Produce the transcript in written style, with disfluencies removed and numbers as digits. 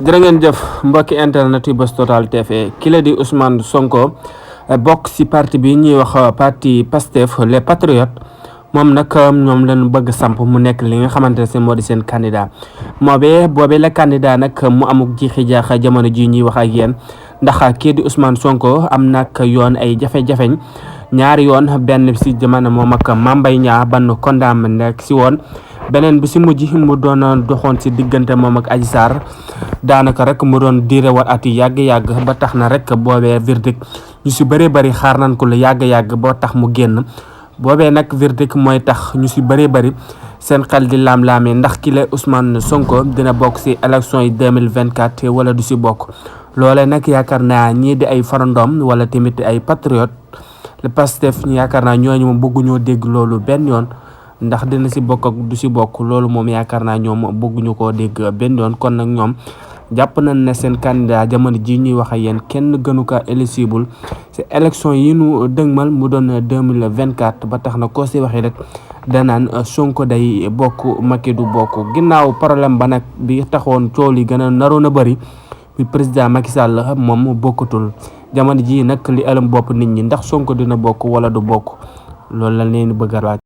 jërë ngeen jëf mbokki internet yu Buzz Total TV ki la di Ousmane Sonko bokk ci parti bi ñuy wax parti Pastef les Patriotes moom nag ñoom lañu bëgg samp mu nekk li nga xamante ne moo di seen candidat boobee la candidat nag mu amuk jiixi jaaxa jamono ji ñuy wax ak yéen ndax kii di Ousmane Sonko am nag yoon ay jafe-jafeñ ñaari yoon benn ci jamono moom ak Mame Mbaye Niang ban condamné nekk ci woon beneen bi ci mujj mu doon doxoon ci diggante moom ak Adji Sarr daanaka rek mu doon diire war at yu yàgg-yàgg ba tax na rek boobee verdict ñu ci bëree bëri xaar nañ ko lu yàgg-yàgg boo tax mu génn boobee nag verdict mooy tax ñu ci bëree bëri seen xel di laam-laamee ndax ki la Ousmane Sonko dina bokk ci élection yi 2024 wala du ci bokk loolee nag yaakaar naa ñii di ay farandoom wala tamit ay patriote le Pastef yaakaar naa ñooñu moom bëgguñoo dégg loolu benn yoon ndax dina ci bokk ak du ci bokk loolu moom yaakaar naa ñoom bëgguñu koo dégg benn yoon kon nag ñoom jàpp nañ ne seen candidat jamono ji ñuy wax ak yéen kenn gënu ko éligible ci élection yi nu dëgmal mu doon 2024 ba tax na koo ci waxee rek danaan Sonko day bokk Macky du bokk ginnaaw problème ba nag bi taxoon coow li gën a naroon a bëri bi président Macky Sall moom bokkatul jamono ji nag li ëlëm bopp nit ñi ndax Sonko dina bokk wala du bokk loolu la leen bëgg a laaj